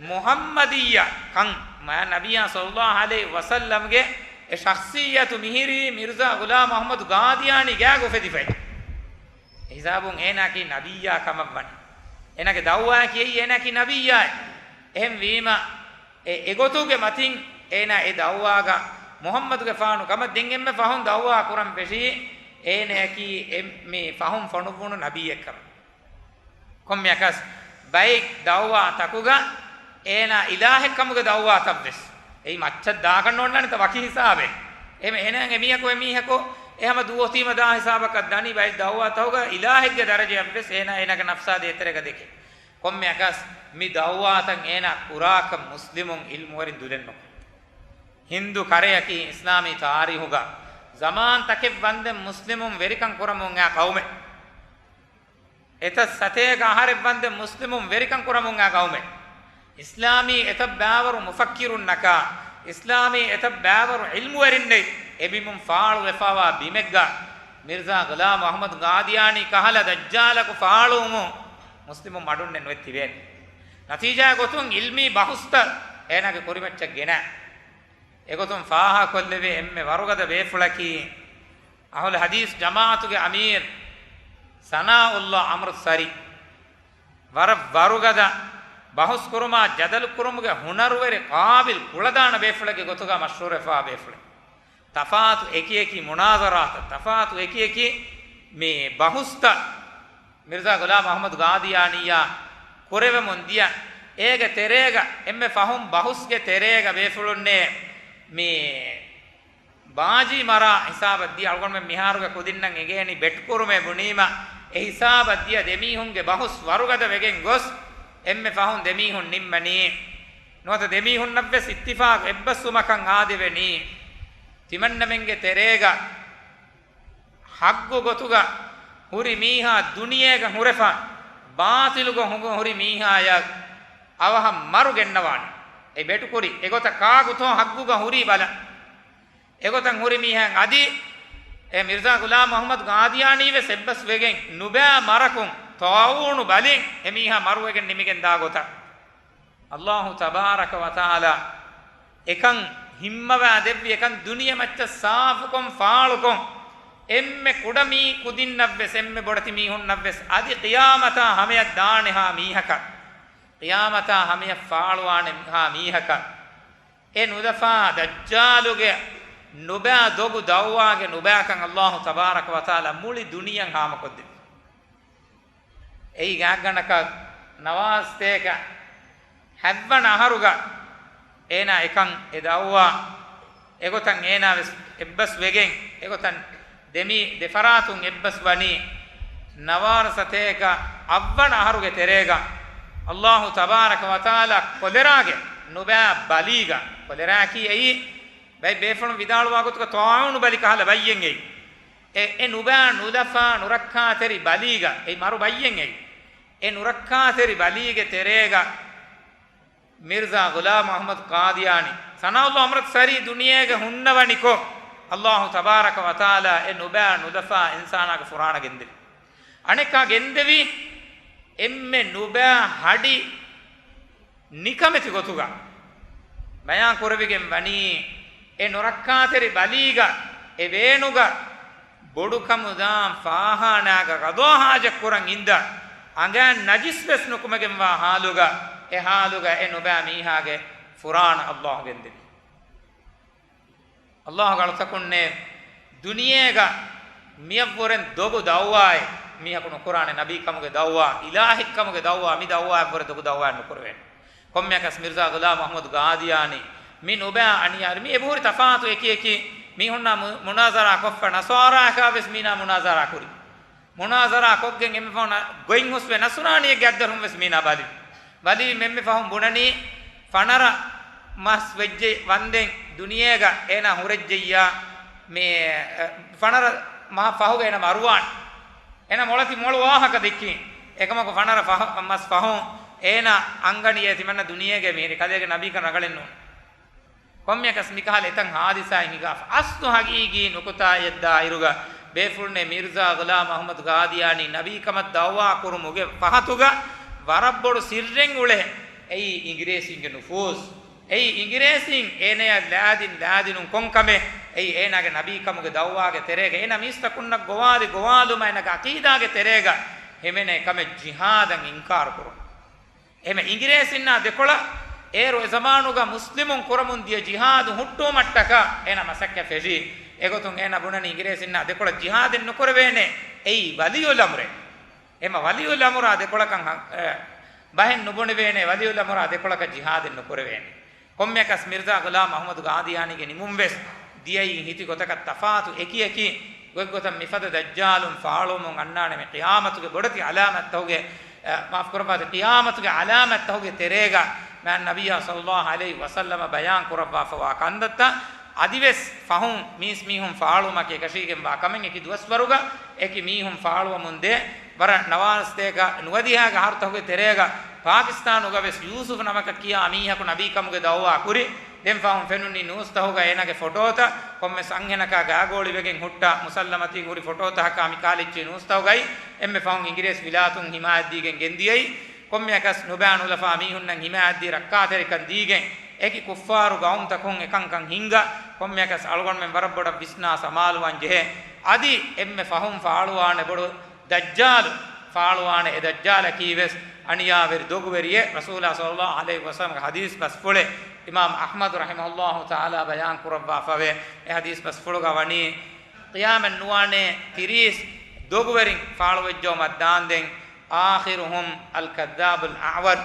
މުޙައްމަދިއްޔާ ކަން، މާ ނަބިއްޔާ ޞައްލައްލާހު ޢަލައިހި ވަސައްލަމްގެ އެ ޝަޚްޞިއްޔަތު މިހިރީ މިރްޒާ ޣުލާމް އަޙްމަދު ޤާދިޔާނީ ގާގަ އުފެދިފައި. އެ ހިސާބުން އޭނާއަކީ ނަބިއްޔާ ކަމަށްވަނީ. އޭނާގެ ދަޢުވާއަކީ އެއީ އޭނާއަކީ ނަބިއްޔާއޭ. އެހެންވީމަ، އެ، އެގޮތުގެ މަތިން އޭނާ އެ ދަޢުވާގަ މުޙައްމަދުގެފާނު ކަމަށް ދެން އެންމެ ފަހުން ދަޢުވާ ކުރަން ފެށީ، އޭނައަކީ އެ، މި ފަހުން ފޮނުއްވުނު ނަބިއްޔެއް ކަމަށް. ކޮންމެއަކަސް، ބައެއް ދަޢުވާތަކުގަ އޭނާ އިލާހެއް ކަމުގެ ދަޢުވާތައްވެސް. އެއީ މައްޗަށް ދާކަށް ނޯންނާނެތަ ވަކި ހިސާބެއް. އެހެމަ އޭނާ އެމީހަކު އެމީހަކު އެހަމަ ދޫ އޮތީމަ ދާ ހިސާބަކަށް ދަނީ ބައެއް ދަޢުވާތަކުގަ އިލާހެއްގެ ދަރަޖައަށްވެސް އޭނާ އޭނާގެ ނަފްސާ ދޭތެރޭގަ ދެކެ. ކޮންމެއަކަސް މި ދައުވާތައް އޭނާ ކުރާކަށް މުސްލިމުން ޢިލްމުވެރިން ދުލެއްނުކުރި. ހިންދު ކަރަޔަކީ އިސްލާމީ ތާރީހުގަ ޒަމާންތަކެއް ވަންދެން މުސްލިމުން ވެރިކަން ކުރަމުން އައި ޤައުމެއް. އެތައް ސަތޭކަ އަހަރެއް ވަންދެން މުސްލިމުން ވެރިކަން ކުރަމުން އައި ޤައުމެއް. އިސްލާމީ އެތައް ބައިވަރު މުފައްކިރުންނަކާ، އިސްލާމީ އެތައް ބައިވަރު ޢިލްމުވެރިންނެއް އެބިމުން ފާޅުވެފައިވާ ބިމެއްގަ، މިރްޒާ ޣުލާމް އަޙްމަދު ޤާދިޔާނީ ކަހަލަ ދައްޖާލަކު ފާޅުވުމުން މުސްލިމުން މަޑުންނެއް ނުވެ ތިބޭނެ. ނަތީޖާ ގޮތުން ޢިލްމީ ބަހުސްތައް އޭނާގެ ކުރިމައްޗަށް ގެނައި. އެގޮތުން ފާހަގަކޮށްލެވޭ އެންމެ ވަރުގަދަ ބޭފުޅަކީ، އަހުލު ޙަދީޘް ޖަމާޢަތުގެ އަމީރު ސަނާއުﷲ އަމްރު ސަރީ. ވަރަށް ވަރުގަދަ ބަހުސް ކުރުމާ، ޖަދަލު ކުރުމުގެ ހުނަރުވެރި ޤާބިލް ކުޅަދާނަ ބޭފުޅެއްގެ ގޮތުގަ މަޝްހޫރުވެފާ ބޭފުޅެއް. ތަފާތު އެކި އެކި މުނާޒަރާތައް، ތަފާތު އެކި އެކި މި ބަހުސްތައް މިރްޒާ ޣުލާމް އަޙްމަދު ޤާދިޔާނީއާ ކުރެވެމުން ދިޔަ. އޭގެ ތެރޭގަ އެންމެ ފަހުން ބަހުސްގެ ތެރޭގަ ބޭފުޅުންނޭ މި ބާޖީ މަރާ ހިސާބަށް ދިޔަ. އަޅުގަނޑުމެން މިހާރުގެ ކުދިންނަށް އެނގޭނީ ބެޓް ކުރުމޭ ބުނީމަ، އެ ހިސާބަށް ދިޔަ ދެމީހުންގެ ބަހުސް ވަރުގަދަ ވެގެން ގޮސް، އެންމެ ފަހުން ދެމީހުން ނިންމަނީ. ނުވަތަ ދެމީހުންނަށްވެސް އިއްތިފާޤު އެއްބަސްވުމަކަށް އާދެވެނީ. ތިމަންނަމެންގެ ތެރޭގަ ޙައްޤު ގޮތުގަ ހުރި މީހާ ދުނިޔޭގަ ހުރެފަ، ބާޠިލު ގޮތުގަ ހުރި މީހާޔަށް އަވަހަށް މަރު ގެންނަވާނެ. އެ ބެޓުކުރި އެގޮތަށް ކާކުތޯ ޙައްޤުގަ ހުރީ ބަލަ. އެގޮތަށް ހުރި މީހާއަށް އަދި އެ މިރްޒާ ޣުލާމް އަޙްމަދު ޤާދިޔާނީ ވެސް އެއްބަސް ވެގެން ނުބައި މަރަކުން ޠާޢޫނު ބަލިން އެ މީހާ މަރުވެގެން ނިމިގެން ދާ ގޮތަށް. އައްލާހު ތަބާރަކަ ވަތަޢާލާ އެކަން ހިންމަވާ ދެއްވި، އެކަން ދުނިޔެ މައްޗަށް ސާފުކޮށް ފާޅުކޮށް، އެންމެ ކުޑަ މީ ކުދިންނަށް ވެސް، އެންމެ ބޮޑެތި މީހުންނަށް ވެސް އަދި ޤިޔާމަތާ ހަމަޔަށް ދާނެހާ މީހަކަށް، ޤިޔާމަތާ ހަމަޔަށް ފާޅުވާނެ ހާ މީހަކަށް، އެ ނުލަފާ ދައްޖާލުގެ ނުބައި ދޮގު ދައުވާގެ ނުބައިކަން އައްލާހު ތަބާރަކަ ވަތަޢާލާ މުޅި ދުނިޔެއަށް ހާމަކޮށްދެއްވި. އެއީ ގާތްގަނޑަކަށް ނަވާރަ ސަތޭކަ ހަތްވަނަ އަހަރުގަ އޭނާ އެކަން އެ ދައުވާ އެގޮތަށް އޭނާ ވެސް އެއްބަސް ވެގެން، އެގޮތަށް ދެމީ ދެފަރާތުން އެއްބަސް ވަނީ. ނަވާރަ ސަތޭކަ އަށްވަނަ އަހަރުގެ ތެރޭގަ އައްލާހު ތަބާރަކަ ވަތަޢާލާ ކޮލެރާގެ ނުބައި ބަލީގަ، ކޮލެރާއަކީ އެއީ ބައެއް ބޭފުޅުން ވިދާޅުވާ ގޮތުގަ ޠާޢޫނު ބަލި ކަހަލަ ބައްޔެއް އެއީ. އެ، އެ ނުބައި ނުލަފާ ނުރައްކާތެރި ބަލީގަ އެ މަރު ބައްޔެއް އެއީ. އެ ނުރައްކާތެރި ބަލީގެ ތެރޭގަ މިރްޒާ ޣުލާމް އަޙްމަދު ޤާދިޔާނީ، ސަނާއުﷲ އަމްރު ސަރީ ދުނިޔޭގަ ހުންނަވަނިކޮށް، އައްލާހު ތަބާރަކަ ވަތަޢާލާ އެ ނުބައި ނުލަފާ އިންސާނާގެ ފުރާނަ ގެންދެވި. އަނެއްކާ ގެންދެވީ އެންމެ ނުބައި ހަޑި ނިކަމެތި ގޮތުގަ ބަޔާން ކުރެވިގެން ވަނީ، އެ ނުރައްކާތެރި ބަލީގަ އެ ވޭނުގަ ބޮޑުކަމުދާން ފާޚާނާގަ ޤަޟާ ޙާޖަތް ކުރަން އިންދާ، އަނގައިން ނަޖިސް ވެސް ނުކުމެގެންވާ ޙާލުގަ، އެ ޙާލުގަ އެ ނުބައި މީހާގެ ފުރާނަ އައްލާހު ގެންދެވި. އައްލާހުގެ އަޅުތަކުންނޭ ދުނިޔޭގަ މިއަށްވުރެން ދޮގު ދައުވާއެއް މީހަކު ނުކުރާނެ، ނަބީކަމުގެ ދައުވާ، އިލާހިއްކަމުގެ ދައުވާ، މި ދައުވާއަށްވުރެ ދޮގު ދައުވާއެއް ނުކުރެވޭނެ. ކޮންމެއަކަސް މިރްޒާ ޣުލާމް އަޙްމަދު ޤާދިޔާނީ މި ނުބައި އަނިޔާރި، މި އެބަހުރި ތަފާތު އެކި އެކި މީހުންނާ މު-، މުނާޒަރާ ކޮށްފަ، ނަޞާރާއަކާ ވެސް މީނާ މުނާޒަރާ ކުރި. މުނާޒަރާ ކޮށްގެން އެންމެ ފަހުން ގޮތް ހުސްވެ ނަޞްރާނީއެއްގެ އައްދަރުން ވެސް މީނާ ބަލި. ބަލިވި އެންމެ ފަހުން ބުނަނީ ފަނަރަ މަސް ވެއްޖެ ވަންދެން ދުނިޔޭގަ އޭނާ ހުރެއްޖެއްޔާ މި، އެ، ފަނަރަ މަހަށް ފަހުގަ އޭނާ މަރުވާނެ. އޭނާ މޮޅަތި މޮޅު ވާހަކަ ދެއްކިން. އެކަމަކު ފަނަރަ ފަހު، މަސް ފަހުން އޭނާ އަންގަނީ އޭ ތިމަންނަ ދުނިޔޭގެ މިހިރީ ކަލޭގެ ނަބީކަން ރަނގަޅެއް ނޫން. ކޮންމެއަކަސް މިކަހަލަ އެތައް ހާދިސާއެއް ހިނގާފަ. އަސްލު ހަގީގީ ނުކުތާއަށް ދާއިރުގަ ބޭފުޅުންނޭ މިރްޒާ ޣުލާމް އަޙްމަދު ޤާދިޔާނީ ނަބީކަމަށް ދައުވާ ކުރުމުގެ ފަހަތުގަ ވަރަށް ބޮޑު ސިއްރެއް އުޅޭ. އެއީ އިނގިރޭސީންގެ ނުފޫޒު. އެއީ އިނގިރޭސީން އޭނަޔަށް ލާދިން ލާދިނުން ކޮން ކަމެއް؟ އެއީ އޭނާގެ ނަބީކަމުގެ ދައުވާގެ ތެރޭގަ އޭނާ މީސްތަކުންނަށް ގޮވާލި ގޮވާލުމާ އޭނާގެ ޢަޤީދާގެ ތެރޭގަ ހިމެނޭ ކަމެއް ޖިހާދަށް އިންކާރު ކުރުން. އެހެންވެ އިނގިރޭސިންނާ ދެކޮޅަށް އޭރު އެ ޒަމާނުގަ މުސްލިމުން ކުރަމުން ދިޔަ ޖިހާދު ހުއްޓުވުމަށްޓަކާ އޭނާ މަސައްކަތް ފެށީ. އެގޮތުން އޭނާ ބުނަނީ އިނގިރޭސިންނާ ދެކޮޅަށް ޖިހާދެއް ނުކުރެވޭނެ. އެއީ ވަލިއުލްއަމުރޭ. އެމަ ވަލިއުލްއަމުރާ ދެކޮޅަކަށް ހަ-، އެ، ބަހެއް ނުބުނެވޭނެ، ވަލިއުލްއަމުރާ ދެކޮޅަކަށް ޖިހާދެއް ނުކުރެވޭނެ. ކޮންމެއަކަސް މިރްޒާ ޣުލާމް އަޙްމަދު ޤާދިޔާނީގެ ނިމުން ވެސް ދިޔައީ ހިތި ގޮތަކަށް ތަފާތު އެކި އެކި ގޮތްގޮތަށް މިފަދަ ދައްޖާލުން ފާޅުވަމުން އަންނާނެ މި ޤިޔާމަތުގެ ބޮޑެތި ޢަލާމަތްތަކުގެ އަ، މާފު ކުރައްވާތި، ޤިޔާމަތުގެ ޢަލާމަތްތަކުގެ ތެރޭގަ މާތް ނަބިއްޔާ ޞައްލައްލާހު ޢަލައިހި ވަސައްލަމަ ބަޔާން ކުރައްވާފަވާ ކަންތައްތައް އަދިވެސް ފަހުން މީސް މީހުން ފާޅުވުމަކީ އެކަށީގެންވާ ކަމެއް. އެކި ދުވަސްވަރުގަ އެކި މީހުން ފާޅުވަމުންދޭ. ވަރަށް ނަވާރަސަތޭކަ ނުވަދިހައިގެ އަހަރުތަކުގެ ތެރޭގަ ޕާކިސްތާނުގަވެސް ޔޫސުފް ނަމަކަށް ކިޔާ މީހަކު ނަބީކަމުގެ ދަޢުވާ ކުރި. ދެން ފަހުން ފެނުނީ ނޫސްތަހުގަ އޭނާގެ ފޮޓޯތައް، ކޮންމެސް އަންހެނަކާ ގާގޯޅިވެގެން ހުއްޓާ މުސައްލަމަތީން ހުރި ފޮޓޯތަހަކާ މި ކާލިއްޗި ނޫސްތަހުގައި. އެންމެ ފަހުން އިނގިރޭސި ވިލާތުން ހިމާޔަތްދީގެން ގެންދިޔައީ. ކޮންމެއަކަސް ނުބައި ނުލަފާ މީހުންނަށް ހިމާޔަތްދީ ރައްކާތެރިކަން ދީގެން، އެކި ކުއްފާރު ގައުމުތަކުން އެކަންކަން ހިންގާ، ކޮންމެއަކަސް އަޅުގަނޑުމެން ވަރަށް ބޮޑަށް ވިސްނާ ސަމާލުވާން ޖެހޭ. އަދި އެންމެ ފަހުން ފާޅުވާނެ ބޮޑު ދައްޖާލު، ފާޅުވާނެ އެ ދައްޖާލަކީ ވެސް އަނިޔާވެރި ދޮގުވެރިއެއް. ރަސޫލާ ޞައްލައްލާހު ޢަލައިހި ވަސައްލަމްގެ ޙަދީޘް ބަސްފުޅެއް އިމާމް އަޙްމަދު ރަޙިމަހުﷲ ތަޢާލާ ބަޔާން ކުރައްވާފަވޭ. އެ ޙަދީޘް ބަސްފުޅުގަ ވަނީ، ޤިޔާމަތް ނުވާނޭ ތިރީސް ދޮގުވެރިން ފާޅުވެއްޖައުމަށް ދާންދެން، آخرهم الكذاب الأعور،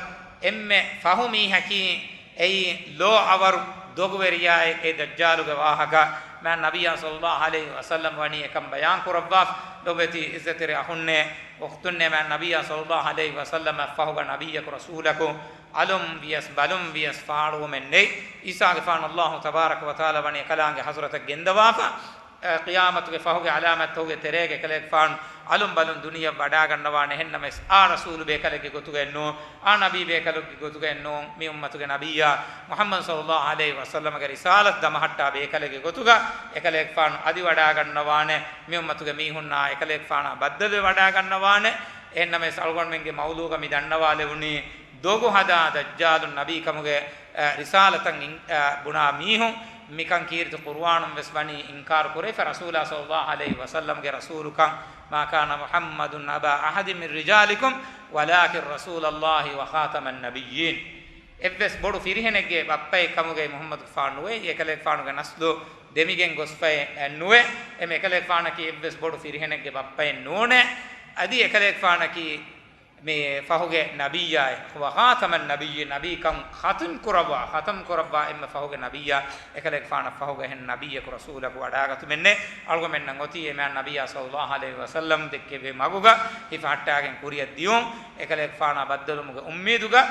އެންމެ ފަހު މީހަކީ އެއީ ލޯ އަވަރު ދޮގުވެރިޔާއެއް. އެ ދައްޖާލުގެ ވާހަކަ މާތް ނަބިއްޔާ ޞައްލައްލާހު ޢަލައިހި ވަސައްލަމް ވަނީ އެކަން ބަޔާން ކުރައްވާފަ. ލޮބުވެތި ޢިއްޒަތްތެރި އަޚުންނޭ އުޚްތުންނޭ، މާތް ނަބިއްޔާ ޞައްލައްލާހު ޢަލައިހި ވަސައްލަމަށް ފަހުގަ ނަބިއްޔަކު ރަސޫލަކު އަލުން ވިޔަސް ބަލުން ވިޔަސް ފާޅުވުމެއް ނެތް. ޢީސާގެފާނު ﷲ ތަބާރަކަ ވަތަޢާލާ ވަނީ އެކަލާނގެ ޙަޟްރަތަށް ގެންދަވާފަ. އެ، ޤިޔާމަތުގެ ފަހުގެ ޢަލާމަތްތަކުގެ ތެރޭގަ އެކަލޭގެފާނު އަލުން ބަލުން ދުނިޔެއަށް ވަޑާގަންނަވާނެ. އެހެންނަމަވެސް، އާ ރަސޫލު ބޭކަލެއްގެ ގޮތުގައެއް ނޫން، އާ ނަބީ ބޭކަލެއްގެ ގޮތުގައެއް ނޫން، މި އުއްމަތުގެ ނަބިއްޔާ މުޙައްމަދު ޞައްލައްލާހު ޢަލައިހި ވަސައްލަމަގެ ރިސާލަތު ދަމަހައްޓާ ބޭކަލެއްގެ ގޮތުގަ އެކަލޭގެފާނު އަދި ވަޑާގަންނަވާނެ. މި އުއްމަތުގެ މީހުންނާ އެކަލޭގެފާނާ ބައްދަލުވެ ވަޑާގަންނަވާނެ. އެހެންނަމަވެސް، އަޅުގަނޑުމެންގެ މައުޟޫޢުގަ މި ދަންނަވާލެވުނީ، ދޮގު ހަދާ ދައްޖާލުން ނަބީކަމުގެ، އަ، ރިސާލަތަށް އިން-، އަ، ބުނާ މީހުން. މިކަން ކީރިތި ޤުރުއާނުން ވެސް ވަނީ އިންކާރު ކުރެވިފަ. ރަސޫލާ ޞައްލައްލާހު ޢަލައިހި ވަސައްލަމްގެ ރަސޫލުކަން، "ما كان محمد أبا أحد من رجالكم ولكن رسول الله وخاتم النبيين." އެއްވެސް ބޮޑު ފިރިހެނެއްގެ ބައްޕައެއް ކަމުގައި މުޙައްމަދުގެފާނު ނުވޭ. އެކަލޭގެފާނުގެ ނަސްލު ދެމިގެން ގޮސްފައެއް ނުވޭ. އެމެ އެކަލޭގެފާނަކީ އެއްވެސް ބޮޑު ފިރިހެނެއްގެ ބައްޕައެއް ނޫނޭ. އަދި އެކަލޭގެފާނަކީ މި ފަހުގެ ނަބިއްޔާއެއް، وخاتم النبيين، ނަބީކަން ޚަތުމް ކުރައްވާ، ޚަތުމް ކުރައްވާ އެންމެ ފަހުގެ ނަބިއްޔާ. އެކަލޭގެފާނަށް ފަހުގަ އެހެން ނަބިއްޔަކު ރަސޫލަކު ވަޑާގަތުމެއް ނެތް. އަޅުގަމެންނަށް އޮތީ އެ މާތް ނަބިއްޔާ ޞައްލައްލާހު ޢަލައިހި ވަސައްލަމް ދެއްކެވި މަގުގަ ހިފަހައްޓާގެން ކުރިއަށް ދިޔުން. އެކަލޭގެފާނާ ބައްދަލުވުމުގެ އުއްމީދުގަ،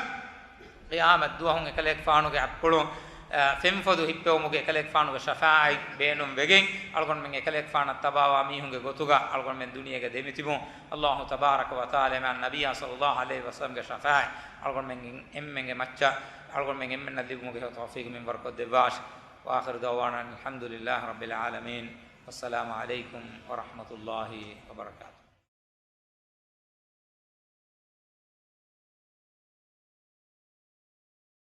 ޤިޔާމަތް ދުވަހުން އެކަލޭގެފާނުގެ އަތްޕުޅުން، އަ، ފެންފޮދު ހިއްޕެވުމުގެ އެކަލޭގެފާނުގެ ޝަފާޢަތް ބޭނުން ވެގެން، އަޅުގަނޑުމެން އެކަލޭގެފާނަށް ތަބާވާ މީހުންގެ ގޮތުގަ އަޅުގަނޑުމެން ދުނިޔޭގަ ދެމިތިބުން. ﷲ ތަބާރަކަ ވަތަޢާލާ މާތް ނަބިއްޔާ ޞައްލައްލާހު ޢަލައިހި ވަސައްލަމްގެ ޝަފާޢަތް އަޅުގަނޑުމެން އެންމެންގެ މައްޗަށް އަޅުގަނޑުމެން އެންމެންނަށް ލިބުމުގެ ތައުފީޤު މިންވަރުކޮށްދެއްވާށި. وآخر دعوانا أن الحمد لله رب العالمين. والسلام عليكم ورحمة الله وبركاته.